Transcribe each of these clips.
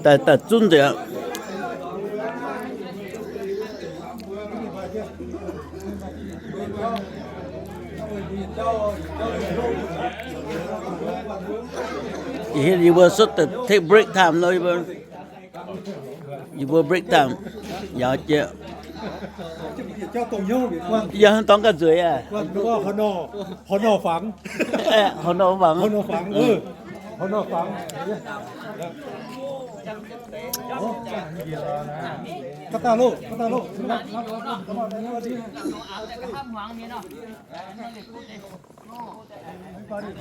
Daaih, daaih zunv nzengc aqv. Yie mbuo should take break time nor, yie mbuo, yie mbuo break time, yaac jiex. Yie hnangv dorngx ga'nzueic aqv. Hov nor fangx. Hov nor fangx.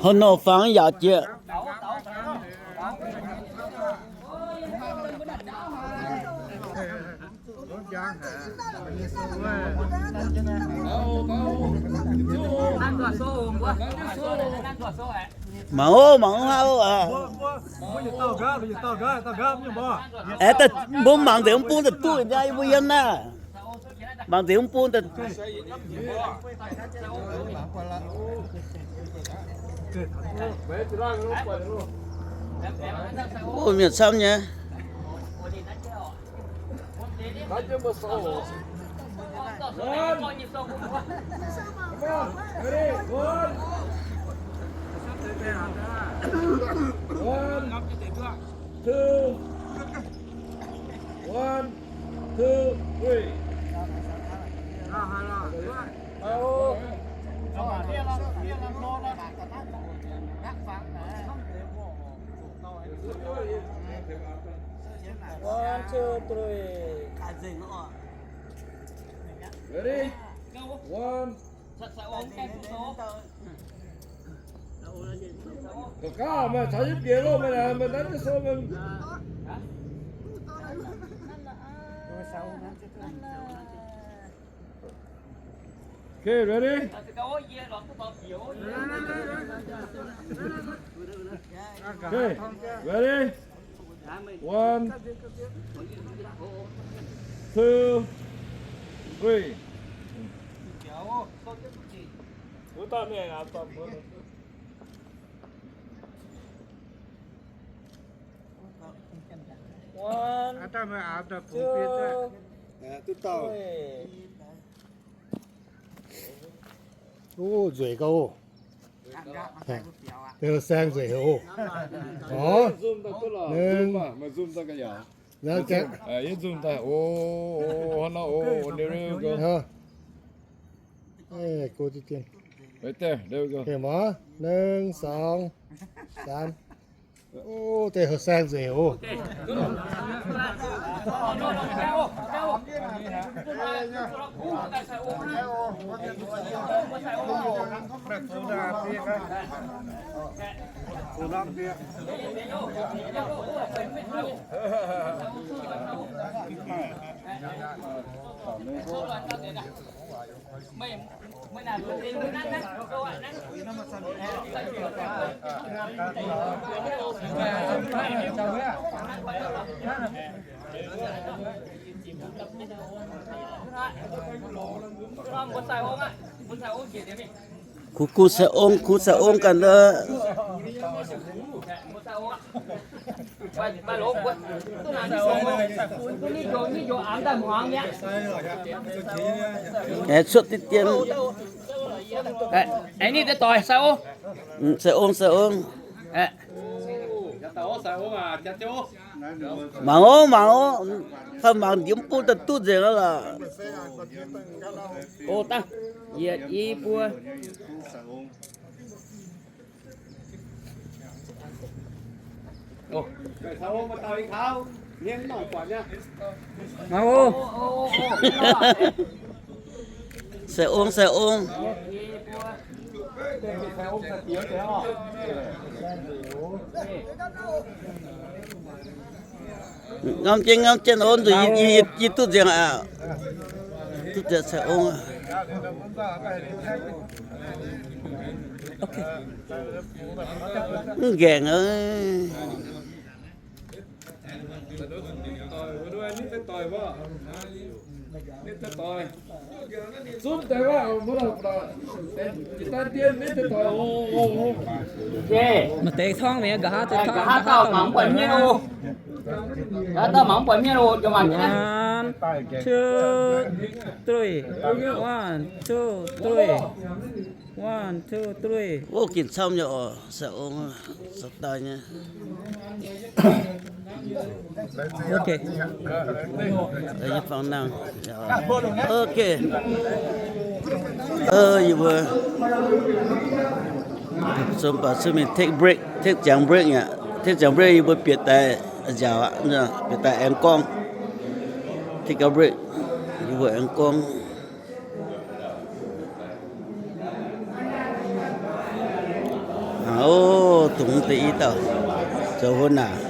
Hov nor fangx yaac jiex. Mangc oc, mangc oc, haav oc. Aeqv, mbuo mangc nzengc mv bung daaih duqv nziaamv, yie mbuo yiem naaiv. Mangc nzengc mv bung daaih. Ov, mienh camv nyei. One, two, one, two, three. One, two, three. Ready? One. Ga'gauv meih caux jienv bieqc loh, meih naaic meih nanv jienv sou meih. Okay, ready? Okay, ready? One, two, three. One, two, three. Ov, nzueic gauh. Deix saeng nzueic haic oc. Ov, zoom daaih duqv lorqc. Zoom daaih, meih zoom daaih ga'nyiec. Zoom daaih, ov, ov, hnangv nor, ov, ov, neu, neu, neu. Right there, there we go. Okay, mov, หนึ่ง สอง สาม. Ov, deix saeng nzueic oc. Kuv, kuv sai ong, kuv sai ong ganh. Aengx cuotv diqv dien. Aengx ninh deix doic sai ong. Sai ong, sai ong. Mangc oc, mangc oc. Fai mangc njiec mv bung daaih duqv nzengc lorqc. Ov, dangh yietc i buo. Sai ong, sai ong. Ngam jienv, ngam jienv, ov, nzueic, yie, yie, yie duqv nzengc aqv. Duqv nzengc sai ong. Mv nqaengc aqv. Maaih deix torngv mi'aqv, nqa'haav deix torngv, nqa'haav dauh mangc mv buatc hniev oc. One, two, three. One, two, three. One, two, three. Wuov ginh camv nyei oc, sai ong, sai daaih nyei. Ok. Yie fangx nangh. Ok. Yie mbuo, so mv baac so mingh take break, take ziangx break aqv. Take ziangx break yie mbuo bieqc daaih nziaauc aqv, bieqc daaih aengx gorngv. Take a break, yie mbuo aengx gorngv. Aa, o, dungx deix i dauh zoux hon naaic.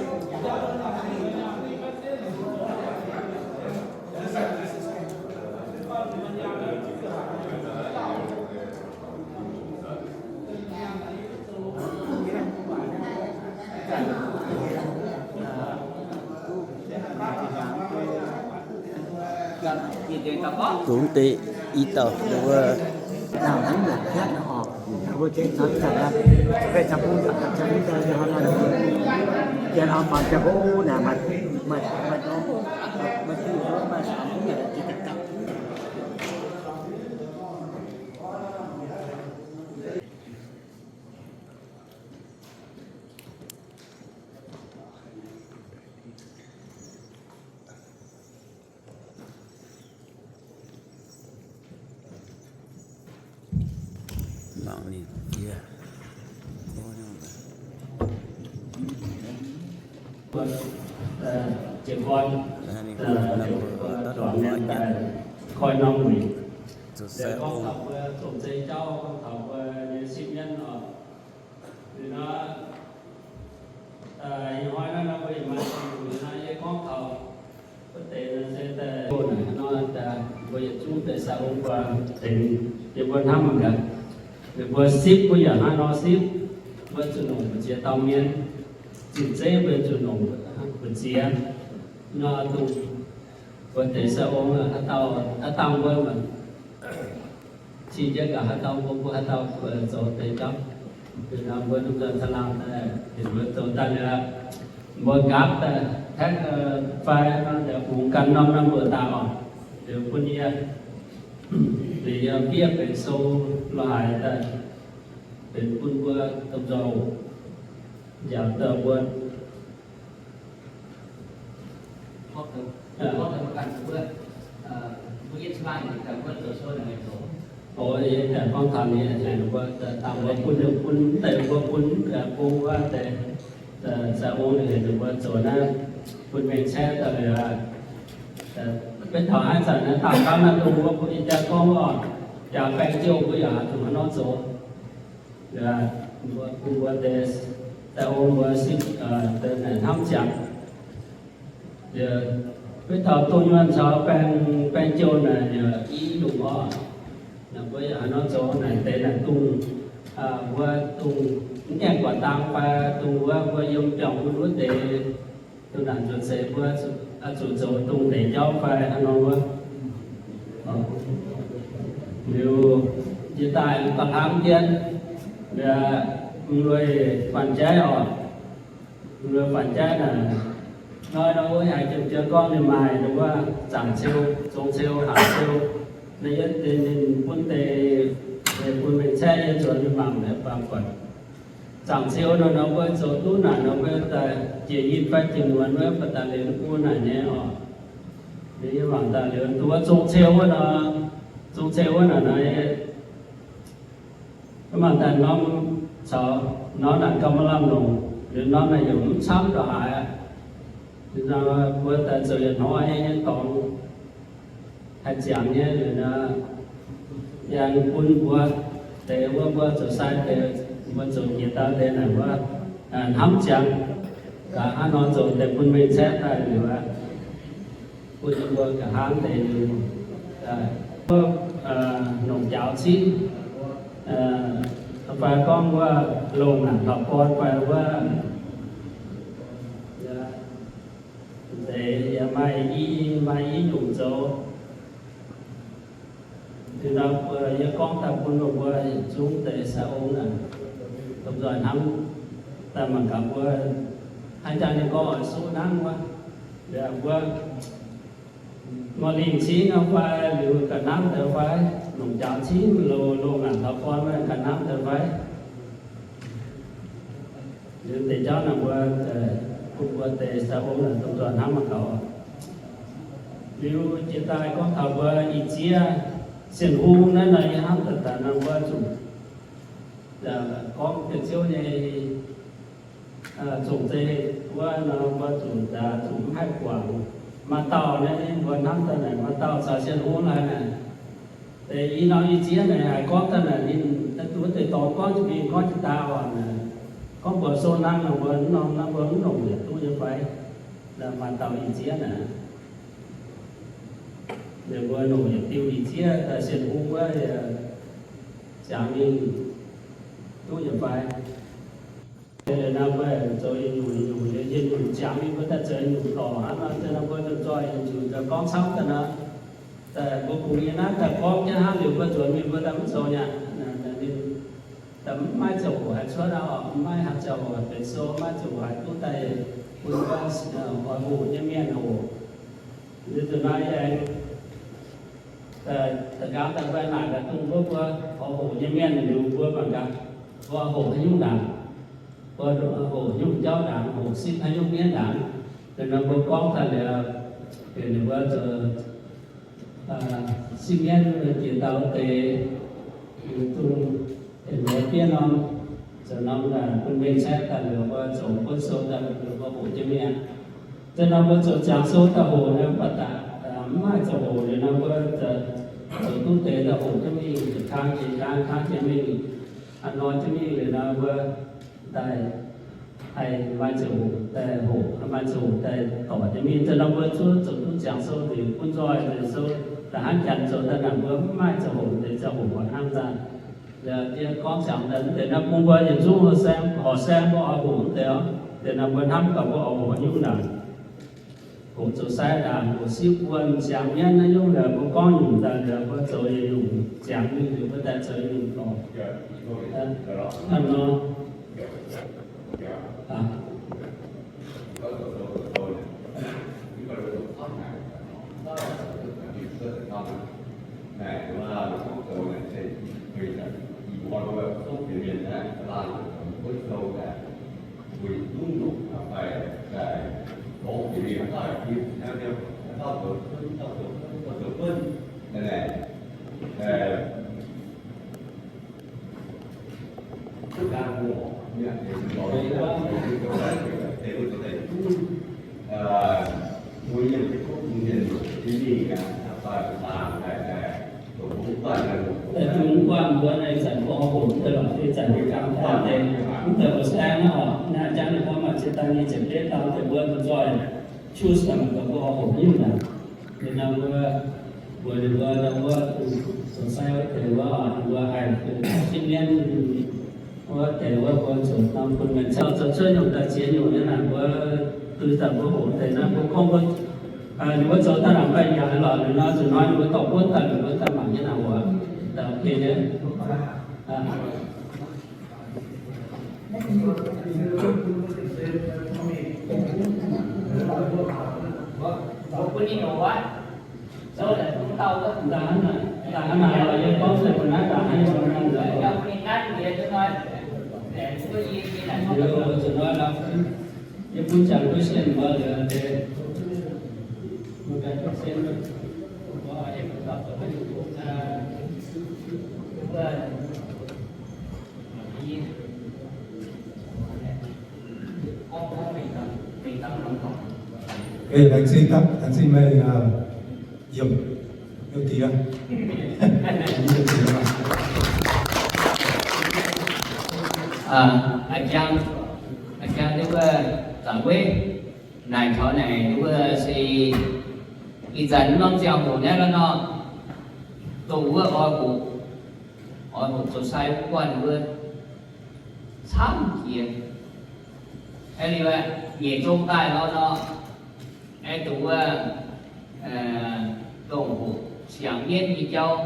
Dungx deix i dauh wuov. Mangc ninh diev. Ninh koi norm weic, gorngv taux mbuo zong-zeiv jauv, gorngv taux mbuo nyei sipv mienv oc. Liuz nor, ih hnoi naaiv nor mbuo yaac maaih dingh liuz nor yie gorngv taux wuov deix nor se daaih, mbuo yietc zungv deix sai ong mbuo tengx yie mbuo hnamv mangc gaax. Ninh mbuo sipv mbuo yaac hnangv nor sipv, mbuo zuqc longc mbu'ziex dauh mienh. Zinh zeiv mbuo zuqc longc mbu'ziex nor dongh mbuo deix sai ong haaix dauh, haaix dauh mbuo maaih cing jienv gaax haaix dauh mbuo, mbuo haaix dauh zoux deix jauv. Liuz nor mbuo lungh nzoih caangh laangh daaih, ninh mbuo zoux daaih liuz, mbuo nqaapv daaih taeqv fai nor, bungx ganh norm norm mbuoqc daaih oc. Liuz bun yie, liuz yie fiev benx sou lorz haaix daaih, benx bun mbuo domh nzoih njaaux daaih mbuo Oix, yie daaih gorngv taux ninh, ninh mbuo daaih bun, bun deix mbuo bun gong wuov deix sai ong, ninh mbuo zoux naaiv bun mengh caeqv daaih liuz, beiv taux haaix zanc naaiv daauh gapv naaiv dongh wuov bun ih jaax gorngv oc, jaax baeng jiouh mbuo yaac zuqc haaix nor zoux. Mbuo bun mbuo deix sai ong mbuo sipv deix naaic hnamv ziangx. Beiv taux dongh nyuonh caux baeng, baeng jiouh naaic yaac i lungh orqc. Naaic mbuo yaac haaix nor zoux naaic deix naaic dongh mbuo dongh mv gaengh buatc dang fai dongh wuov mbuo yiem biauv bun wuov deix dongh naaic nzuonx seix mbuo zuqc zoux dongh deix jauv fai haaix nor wuov. Liuz jiex daaih mv baac hnamv jienv, mv lueic Fanh Jaiv oc. Mv lueic Fanh Jaiv naaic, hnoi nor wuov haiz jiem jien gorngv ninh maaih wuov zaangc ceu, zong ceu, haangc ceu, naaiv yietv deix ninh bun deix, bun mengh caeqv yie nzuonx mingh mangc naaic baamh guatc. Zaangc ceu nor nor mbuo zoux duqv naaic nor mbuo daaih jiex yinh fai jiex muonz wuov baac daaih liuz mbuo naaic nyei oc. Liuz yie mangc daaih liuz duqv zong ceu wuov nor, zong ceu wuov naaic nor, mv baac daaih norm caux norm naaic gauh maaih lamh longc, liuz norm naaic yaac mv camv ndongc haaix. Liuz nor mbuo daaih zoux yietc hnoi nyei dorngx haih ziangx nyei liuz nor, yaac bun mbuo deix wuov mbuo zoux sai deix, mbuo zoux jiex daaih deix naaic wuov hnamv ziangx, gaax hnangv nor zoux deix bun mengh caeqv daaih liuz aqv. Bun mbuo ga'hnangv deix liuz, nongc njaaux cingv, fai gorngv wuov longc naanc taux gorn fai wuov, deix yaac maaih i, maaih i nyungc zoux. Liuz nor mbuo yie gorngv daaih bun mbuo yietc zungv deix sai ong naaic, domh nzoih hnamv daaih mangc gaax mbuo haaix jangx ninh gorngv oix suqv hnangv wuov. Mbuo, mbuo lingh cingv nor fai, liuz ga'naaiv deix fai, longc njaaux cingv loz-loz ngaanc taux gorn ga'naaiv deix fai. Liuz deix jauv naaic mbuo, bun mbuo deix sai ong naaic dongh nzuonx hnangv mangc gaax. Liuz jiex daaih gorngv taux mbuo ih zieqv Singx Hungh naaiv nor, yie hnamv daaih daaih nor mbuo zuqc gorngv Giduc Ziouv nyei zongc zeiv wuov nor, mbuo zuqc, zuqc mv haih guangc. Maaih dauh naaiv mbuo hnamv daaih naaic, maaih dauh caux Singx Hungh naaic, deix i norm ih zieqv naaic haiz gorngv daaih naaic, ninh duqv deix dorngx gorngv jiex mingh gorngv jiex daaih oc. Gorngv mbuox sou hnangv nor, mbuo mv norm naaiv mbuo mv longc yietc duqv nyei fai? Maaih dauh ih zieqv naaic, ninh mbuo longc yietc diuh ih zieqv daaih Singx Hungh wuov ziangx mingh duqv nyei fai? Liuz nor mbuo zoux nyungc nyungc, yie nyungc ziangx mingh mbuo daaih zoux nyungc dorngc hnangv nor, nor mbuo zoux zoih nyungc gorngv camv daaih nor, daaih mbuo kungx yie naaiv daaih gorngv jienv hnangv liuz mbuo zuonx mingh mbuo daaih mv zoux nyei. Daaih mv maaih ziangh hoc haih cuotv aqv, mv maaih haaix ziangh hoc haih benx sou, mv maaih ziangh hoc haih duqv daaih bun mbuo oix hoqc nyei mienh hoqc. Liuz nzunc naaiv yie aengx da'nqaang daaih mbuo naaic daaih dongh mbuo, mbuo oix hoqc nyei mienh liuz mbuo mangc gaax, mbuo hoqc haaix nyungc ndaangc, mbuo hoqc nyungc jauv ndaangc, hoqc sipv haaix nyungc mienv ndaangc. Dongh nor mbuo gorngv daaih liuz, heuc ninh mbuo zoux sipv mienv jiex dauh deix, dongh deix mbuo bienv norm, zoux norm bun mengh caeqv daaih liuz mbuo zoux buonv sou daaih liuz mbuo hoqc jienv mingh aqv. Dongh nor mbuo zoux ziangx sou daaih hoqc nyei mv baac mv maaih ziangh hoc liuz nor mbuo zoux duqv deix daaih hoqc jienv mingh, kangv jiex kangv, kangv jiex mingh, a'hnoi jienv mingh liuz nor mbuo daaih haih maaih ziangh hoc daaih hoqc, maaih ziangh hoc daaih dorc jienv mingh. Dongh nor mbuo zuov zoux duqv ziangx sou liuz bun nzoih liuz sou da'hnangv janx zoux daaih naaic mbuo mv maaih ziangh hoc deix ziangh hoc hnangv daaih. Yie gorngv ziangx daaih mv deix naaiv bun mbuo yietc zungv horc saeng, horc saeng mbuo oix hoqc mv deix oc. Deix naaiv mbuo hnamv gaax mbuo oix hoqc haaix nyungc ndaangc. Hoqc zoux sai ndaangc, hoqc sipv wuonh, ziangx mienv naaiv nyungc naaic mbuo gorngv nyungc daaih liuz mbuo zoux yietc nyungc ziangx mingh liuz mbuo daaih zoux yietc nyungc dorngc. Hnangv nor. Daaih zungv guanh mbuo naaiv zanc mbuo hoqc deix lorqc, ih zanc mbuo ganh deix, mv deix mbuo saeng naaiv oc, naaiv jangv ninh gorngv maaih ziex dauh nyei ziepc betv dauh deix mbuo mbuo zoih choose daaih mangc gaax mbuo hoqc haaix nyungc naaic. Ninh nor mbuo, mbuox ninh mbuo nor mbuo zoux sai wuov deix wuov, ninh mbuo haih zipv mienv wuov deix wuov, mbuo zoux norm bun mienh zoux, zoux cuotv nyungc daaih ziex nyungc nyei naaic, mbuo dui daaih mbuo hoqc deix naaiv, mbuo gorngv mbuo, ninh mbuo zoux daaih naaic mv baac yaac lorqc, liuz nor zuqc hnoi ninh mbuo dorh buonv daaih, ninh mbuo daaih mangc nyei naaic oc. Daaih ok nyei. Yie bun ziangx duqv sienh mbuo liuz deix, mbuo ganh duqv sienh, mbuo aengx duqv dauh zoux haaix nyungc, Ê, laengz zingh, laengz zingh meih, Yiem, Yiem Diex. Yiem Diex. Aa, a'jang, a'jang wuov zanc weiv naaic taux naaic wuov se ih zanc norm ziangh hoc naaiv lorqc nor, dongh wuov oix hoqc, oix hoqc zoux sai wuov guanh wuov camv jiex. Aeqv, liuz nyeic zong daaih lorqc nor, aeqv, dongh wuov, dongh hoqc siangx mienv nyei jauv,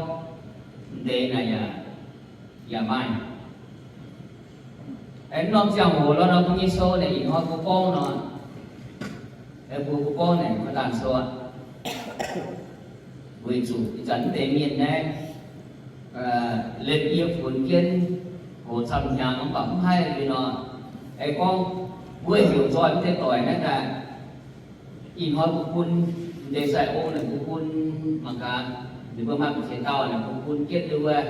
m'deix naaic yaac, yaac maaih. Aeqv, norm ziangh hoc lorqc nor, mbuo nyei sou naaic ih hnoi mbuo gorngv nor, Mbuo mbuo gorngv naaic mbuo dangh sou aqv, weic zuqc ih zanc mv deix mienh naaiv, letv yie funx jienv hoc camv hnyangx mv baac mv haih liuz nor, aengx gorngv mbuo heuc nzoih mv deix doic naaiv daaih, ih hnoi mbuo bun, mv deix sai-ong naaic mbuo bun mangc gaax, ninh mbuo maaih mbu'ziex dauh naaic mbuo bun jienv nduov,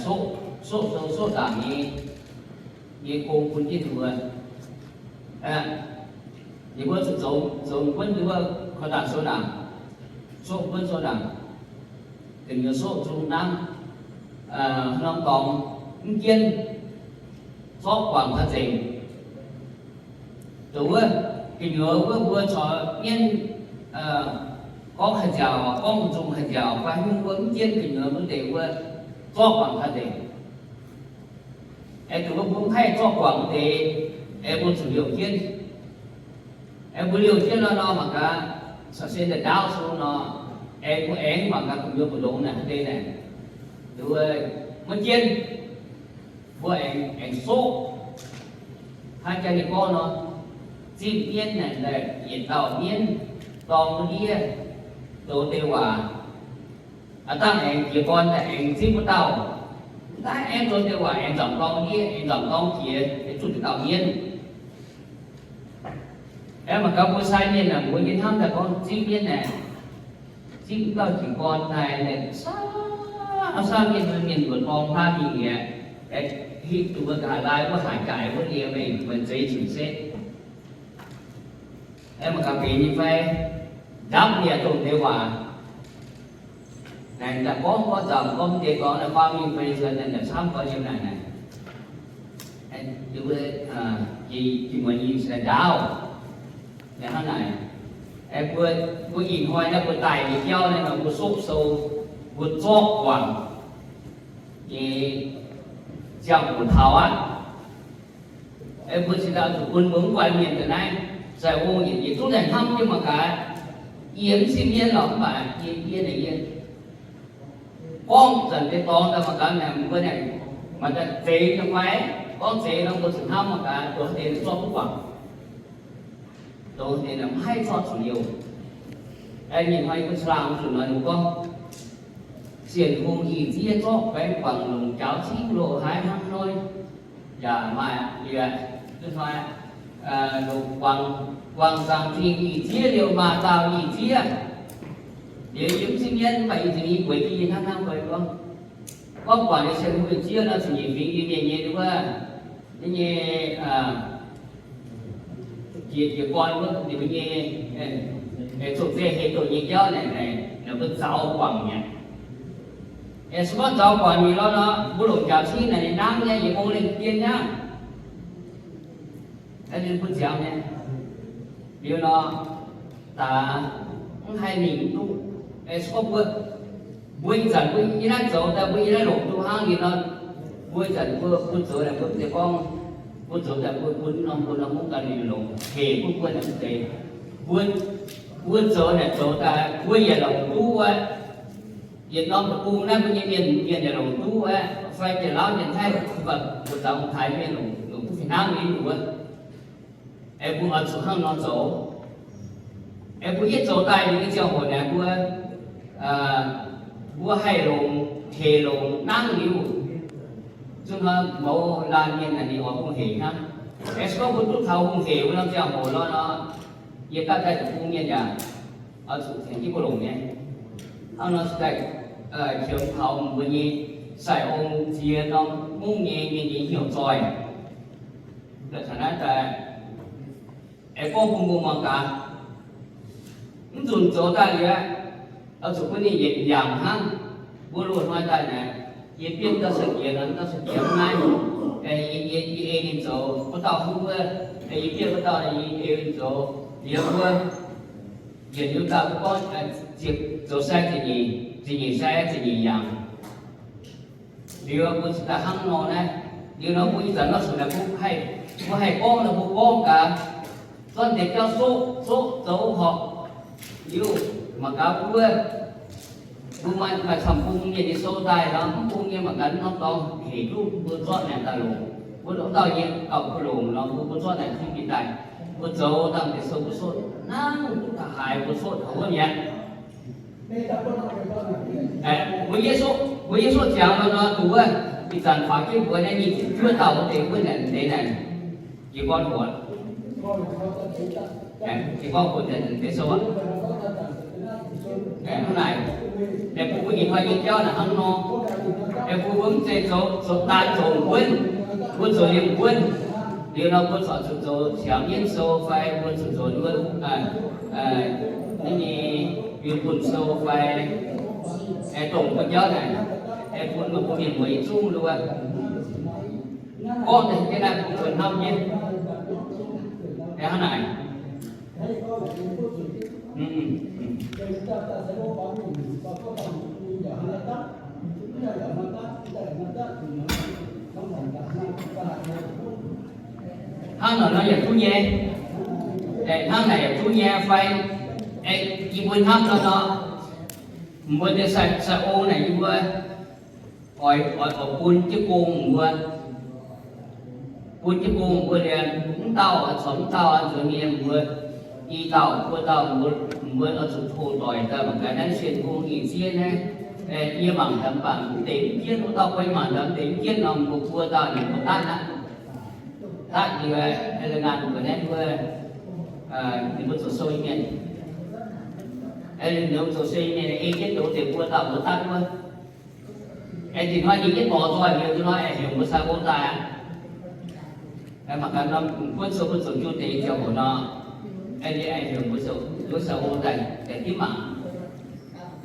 soqv, soqv sou soqv ndaangc nyei, nyei gong bun jienv ninh mbuo. Ninh mbuo zuqc zoux, zoux guonv nduov korv-dangh sou ndaangc, soqv guonv sou ndaangc, gu'nyuoz soqv zungv hnangv, norm dorngx mv jienv, zorqv guangc taux nzengc. Dongh wuov gu'nyuoz wuov mbuo corc mienv gorngv haih nziaauc, gorngv zungh haih nziaauc, fai haaix nyungc mbuo mv jienv gu'nyuoz mbuo deix wuov zorqv guangc taux nzengc. Aengx dongh wuov mbuo mv haih zorqv guangc wuov deix, aengx mbuo zuqc liouh jienv. Aengx mbuo liouh jienv nor, nor mangc gaax, caux se daaih ndaauv sou nor, aengx mbuo aengx mangc gaax gu'nyuoz mbu'ndongx naaic haaix deix naaic, maiv jienv, mbuo aengx, aengx soqv. Hnangv jaax ninh gorngv nor, zipv mienv naaic, yietc dauh mienv dorng ndiev zoux deix waac. Aav dangh aengx jiez gorn daaih aengx zipv wuov dauh, mv daaih aengx zoux deix waac aengx nzamc dorng ndiev, aengx nzamc dorng jiex, aengx zuqc deix dauh mienv. Aengx mangc gaax mbuo sai mienh naaic, mbuo nyei hnamv daaih gorngv zipv mienv naaic, zipv wuov dauh jiez gorn daaih, saauv saauv mienh, mienh mbuo dorng hnangv mingh mi'aqv, hiuv duqv wuov nqa'haav laai wuov haaix jaaix wuov ndie meih, meih zeix nzunc setv. Aengx mangc gaax benx nyei fai, ndamv yaac dongh deix waac. Naaic daaih gorngv gorngv nzauc gorngv deix gorngv naaic faam mingh fei nzuonx naaic camv gorngv yiem naaic naaic, jiex muonz nyei se ndaauv. Naaic hnangv naaic, mbuo, mbuo ih hnoi naaiv mbuo daaih nyei jauv naaiv nor mbuo soqv sou, mbuo zorqv guangc nyei ziangh hoc taux aqv. Mbuo cingx daaih zuqc bun mbuo mv guaix mienh daaih naaiv, sai-ong yietc yietc zungv naaic hnamv jienv mangc gaax, yie mv sipv mienv lorqc mv baac yie, yie naaic yie gorngv zanc deix dorngx daaih mangc gaax naaic mbuo naaic maaih daaih zeix nyei fai? Gorngv zeix nor mbuo zuqc hnamv mangc gaax dongh deix zorqv duqv guangc, dongh deix mv haih zorqv zuqc liouh. Ih hnoi yie mbuo caangh zuqc nor ninh gorngv, Sienh Hungh ih ziex zorqv baengh guangc longc jaaux cingv loz-hnoi hnangv hnoi, yaac maaih liuz, ih hnoi, guangc zaangc zingh ih ziex liouh maaz dauh ih ziex. Liuz yie mv sipv mienv mv baac ih zanc yie bueix jienv yie hnangv hnangv fai gorngv, gorngv guangc liuz Sienh Hungh ih ziex nor zuqc nyic fingx Iu-Mienh nyei nduov, ninh nyei jiex, jiex gorn wuov ninh mbuo nyei, zoqc zeiv heh doqc nyei jauv naaic, naaic mbuo zaux guangc mi'aqv. Se gorngv zaux guangc mi'aqv lorqc nor, mbuo longc jaax cingv naaic ninh nangv nyei, yietc ong lengh dien hnangv. Ninh bun nziaamv nyei. Liuz nor, daaix mv haih mingh duqv. Se gorngv mbuo, mbuo ih zanc mbuo yiem naaiv zoux daaih, mbuo yiem naaiv longc duqv hnangv liuz nor, mbuo ih zanc mbuo bun zoux naaic mbuo mv zeiz gorngv, mbuo zoux daaih mbuo bun norm, bun norm mungv ganh ninh longc hec bun mbuo naaic mv zeiz. Mbuo, mbuo zoux naaic zoux daaih mbuo yaac longc duqv aqv. Yietc norm deic-bung naaiv mbuo nyei mienh, mienh yaac longc duqv aqv. Fai Janx-Lauv, Janx-Taiv, mbuo zaux taaix mienh longc, longc duqv fih hnangv nyei wuov. Aengx mbuo oix zuqc hnangv nor zoux. Aengx mbuo yietv zoux daaih liuz nyei ziangh hoc naaic mbuo, mbuo haih longc hec longc nangv liuz, zuqc hnoi mouz laanh mienh naaic ninh oix hungh hec hnangv. Aengx se gorngv mbuo duqv taux hungh hec wuov norm ziangh hoc nor, yie daaih daaih deic-bung mienh yaac oix zuqc tengx jienv mbuo longc nyei. Hnangv nor se daaih qiemx taux mbuo nyei sai-ong ziex norm mungv nyei mienh nyei hnyouv zoih. Laaix taux naaiv daaih, aengx gorngv bun mbuo muangx gaax, mv nzunc zoux daaih liuz aqv, oix zuqc bun ninh yietc yangh hnangv. Mbuo loz-hnoi daaih naaic, yie bieqv dauh sai-diex nor, dauh sai-diex mv naaiv, yie, yie ei ninh zoux, wuov dauh hnangv wuov, yie bieqv wuov dauh, yie ei ninh zoux. Liuz mbuo yietc liuz daaih mbuo gorngv zoux sai ziepc nyeic, ziepc nyeic sai ziepc nyeic yangh. Liuz mbuo cingx daaih hnangv nor naaiv. Liuz nor mbuo ih zanc nor zuqc naaic mbuo haih, mbuo haih gorngv nor mbuo gorngv gaax, zorqv deix jauv soqv, soqv zoux horpc. Liuz mangc gaax mbuo, mbuo maaih, maaih camv bung mienh nyei sou daaih nor, mv bung nyei mangc gaax norm dorngx hec duqv mbuo zorqv naaic daaih longc. Mbuo longc dauh nyei gauh mbuo longc nor mbuo, mbuo zorqv naaic zipv mingh daaih. Mbuo zoux dangh deix sou mbuo sotv, hnangv duqv taux haaix mbuo sotv taux wuov mi'aqv. Mbuo Yesu, mbuo Yesu ziangx nor, nor duqv wuov, ih zanc faaux jienv mbuo naaiv nyic ziepc juov dauh wuov deix wuov naaic deix naaic, jiez gorn hoc, jiez gorn hoc deix sou aqv. Hnangv naaic, bun mbuo ih hnoi nyei jauv naaic hnangv nor, bun mbuo mv zeiz zoux, zoux daaih zoux wuonv, mbuo zoux liemh wuonv. Liuz nor mbuo corc zuqc zoux siangx mienv sou fai mbuo zuqc zoux wuov, nyei yunh bunh sou fai, dongh mbuo jauv naaic, bun mbuo mienh muoz yietc zungv wuov gorngv deix jienv naaiv bun mbuo hnamv jienv. Hnangv naaic. Hnangv naaic nor yaac duqv nyei. Hnangv naaic yaac duqv nyei fai? Yie mbuo hnamv nor, mbuo nyei sai, sai ong naaic yie mbuo oix, oix, oix bun jienv gong mbuo, bun jienv gong mbuo liemh, mv dauh corc mv dauh nzuonx mienh mbuo, i dauh buo dauh mbuo, mbuo oix zuqc tov doic daaih mangc gaax naaiv Sienh Hungh nyei ziex naaiv, yie mangc daaih mv baac mv deix mv jienv, wuov dauh gorngv yie mangc daaih mv deix mv jienv nor, mbuo buo dauh ninh mbuo daaih aqv. Daaih yie, aa, laanh mbuo naaiv wuov, ninh mbuo zoux sou nyei mienh, ninh mbuo zoux sou nyei mienh ei jienv douz deix buo dauh mbuo daaih wuov. Aengx dingc hnoi ninh jienv borz nzoih liuz nor, aengx heuc mbuo sai ong daaih aqv. Mangc gaax nor, mbuo zoux, mbuo zoux jiu deix ziangh hoc nor, aengx heuc mbuo zoux, mbuo sai ong daaih, daaih dimv mangc.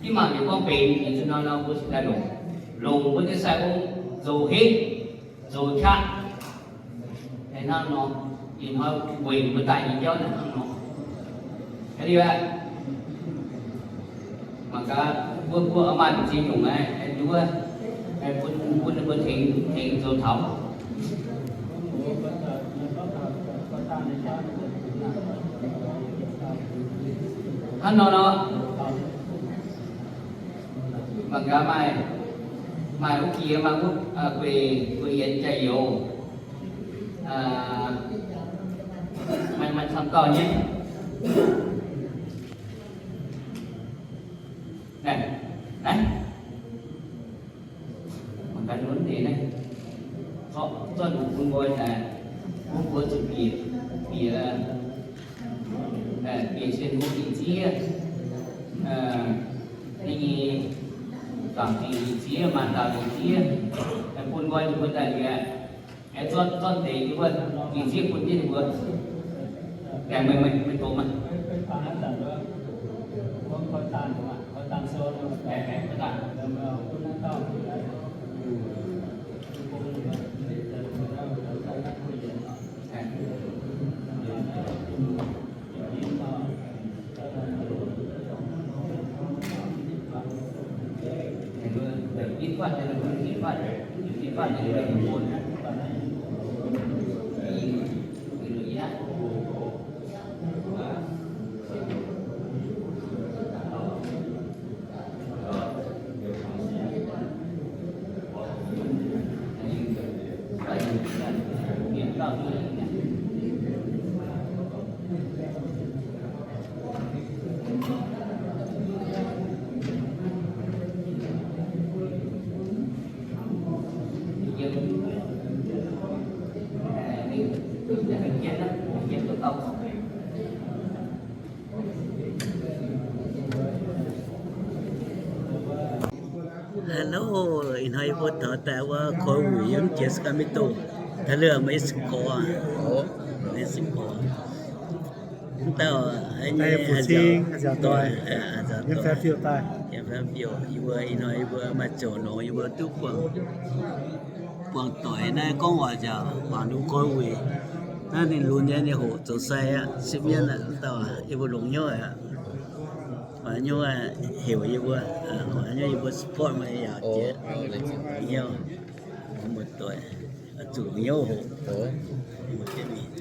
Dimv mangc liuz gorngv benx liuz nor, nor mbuo zuqc daaih longc, longc mbuo nyei sai ong zoux henv, zoux qaqv. Hnangv nor, ih hnoi weic mbuo daaih nyei jauv naaic hnangv nor. Aa, mangc gaax, mbuo, mbuo maaih mbu'ziex nyungc aeqv, nduov, bun, bun ninh mbuo tengx, tengx zoux taux. Hnangv nor nor, mangc gaax maaih, maaih wuov jiex maaih wuov gueic, gueic yienx jaax-youz, maaih, maaih camv dauh nyei. Naaiv, naaiv, mangc gaax lunx deix naaiv, zorqv, zorqv lunx bun nqoi daaih, bun mbuo zuqc bieqc, bieqc, bieqc Sienh Hungh nyei ziex, ninh nyei zaangc Dingc nyei ziex, maanc dauh nyei ziex, bun nqoi ninh mbuo daaih liuz, zorqv, zorqv deix ninh mbuo nyei ziex bun jienv ninh mbuo. Laengz meih, meih, meih doqc maah. Hello, ih hnoi yie mbuo taux daaih wuov Koi Wuic yiem jiex Sacramento, taux lengh Mexico, Mexico. Mv dauh nyei, yie mbuo ih hnoi yie mbuo maaih ziouc nongx yie mbuo duqv buangh, buangh doic naaiv gorngv waac nziaauc, mangc nduov Koi Wuic. Naaiv ninh lunx nyei, ninh hoqc zoux sai aqv, sipv mienv aqv, mv dauh yie mbuo longx hnyouv aqv. Hnyouv heuc yie mbuo, hnyouv yie mbuo support meih yaac jiex hnyouv, muoz-doic, zuqc hnyouv hoqc, muoz-doic.